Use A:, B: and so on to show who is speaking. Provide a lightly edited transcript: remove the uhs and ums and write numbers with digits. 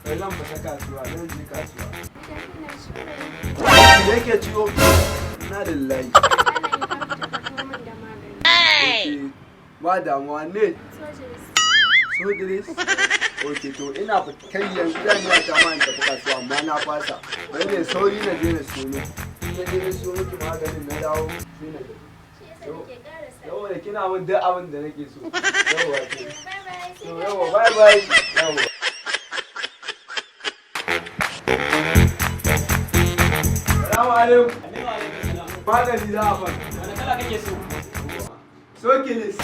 A: Kai, zan fita kasuwa, zan je kasuwa. Me yake ciwo? Na lillahi. Okay, ba damuwa ne. Sodiris. Ok, to ina kai yanzu zan yi ta ma in tafi kasuwa, amma na fasa. Bari ne sauri na je na siyo miki. In na je na siyo miki maganin, na dawo, sai na tafi. Saboda kina min duk abin da nake so. Yawwa, to. To yawwa, bye bye. Yawwa. Salamu alaikum. Magani za a ban.
B: Wani kala kake so?
A: Sokilis.